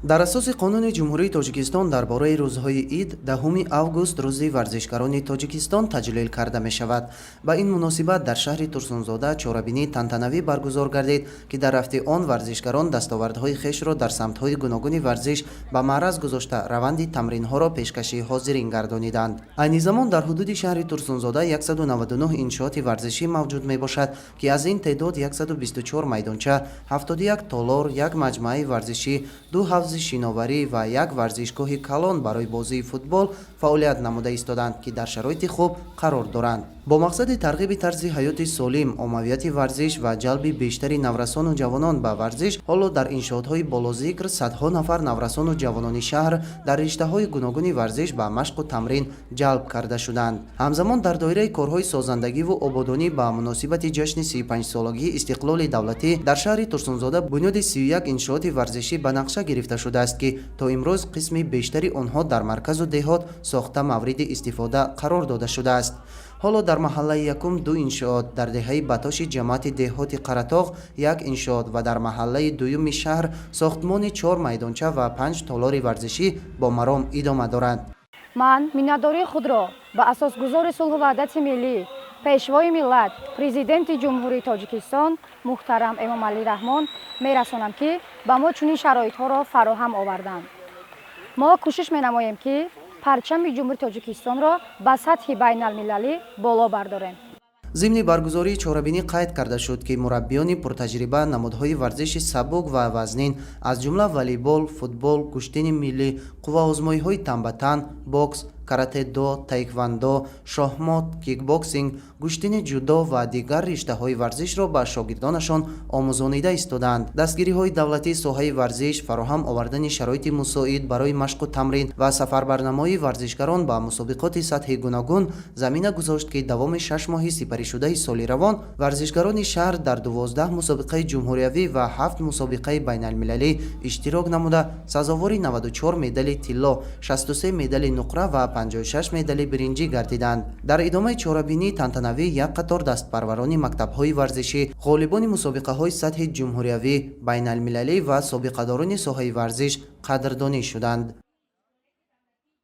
Дар асоси Қонуни Ҷумҳурии Тоҷикистон дар бораи рӯзҳои ид, 10 август Рӯзи варзишгарони Тоҷикистон таҷлил карда мешавад. Ба ин муносибат дар шаҳри Турсунзода чорабинии тантанавӣ баргузор гардид, ки дар рафти он варзишгарон дастовардҳои хешро дар самтҳои гуногуни варзиш ба маъраз гузошта, раванди тамринҳоро пешкаши ҳозирин гардониданд. Айни замон дар ҳудуди шаҳри Турсунзода 199 иншооти варзишӣ мавҷуд мебошад, ки аз ин теъдод 124 майдонча, 71 толор, як маҷмӯаи варзишӣ, ду ҳавзи шиноварӣ ва як варзишгоҳи калон барои бозии футбол фаъолият намуда истоданд, ки дар шароити хуб қарор доранд. Бо мақсади тарғиби тарзи ҳаёти солим, оммавияти варзиш ва ҷалби бештари наврасону ҷавонон ба варзиш, ҳоло дар иншоотҳои болозикр садҳо нафар наврасону ҷавонони шаҳр дар риштаҳои гуногуни варзиш ба машқу тамрин ҷалб карда шуданд. Ҳамзамон, дар доираи корҳои созандагиву ободонӣ ба муносибати ҷашни 35-солагии истиқлоли давлатӣ дар шаҳри Турсунзода бунёди 31 иншооти варзишӣ ба нақша гирифта шудааст, ки то имрӯз қисми бештари онҳо дар марказу деҳот сохта, мавриди истифода қарор дода шудааст. Ҳоло дар маҳаллаи якум ду иншоот, дар деҳаи Батоши ҷамоати деҳоти Қаратоғ як иншоот ва дар маҳаллаи дуюми шаҳр сохтмони чор майдонча ва панҷ толори варзишӣ бо маром идома дорад. Ман миннатдории худро ба асосгузори сулҳу ваҳдати миллӣ, Пешвои миллат, Президенти Ҷумҳурии Тоҷикистон муҳтарам Эмомалӣ Раҳмон мерасонам, ки ба мо чунин шароитҳоро фароҳам оварданд. Мо кӯшиш менамоем, ки парчами Ҷумҳурии Тоҷикистонро ба сатҳи байналмилалӣ боло бардорем. Зимни баргузории чорабинӣ қайд карда шуд, ки мураббиёни пуртаҷриба намудҳои варзиши сабук ва вазнин, аз ҷумла волейбол, футбол, гӯштини миллӣ, қувваозмоиҳои тан ба тан, бокс, карате-до, таеквондо, шоҳмот, кикбоксинг, гӯштини ҷудо ва дигар риштаҳои варзишро ба шогирдонашон омӯзонида истодаанд. Дастгириҳои давлатии соҳаи варзиш, фароҳам овардани шароити мусоид барои машқу тамрин ва сафарбарнамоии варзишгарон ба мусобиқоти сатҳи гуногун замина гузошт, ки давоми 6 моҳи сипаришудаи соли равон варзишгарони шаҳр дар 12 мусобиқаи ҷумҳуриявӣ ва ҳафт мусобиқаи байналмилалӣ иштирок намуда, сазовори 94 медали тилло, 63 медали нуқра ва 56 медали биринҷӣ гардиданд. Дар идомаи чорабинии тантанавӣ як қатор дастпарварони мактабҳои варзишӣ, ғолибони мусобиқаҳои сатҳи ҷумҳуриявӣ, байналмилалӣ ва собиқадорони соҳаи варзиш қадрдонӣ шуданд.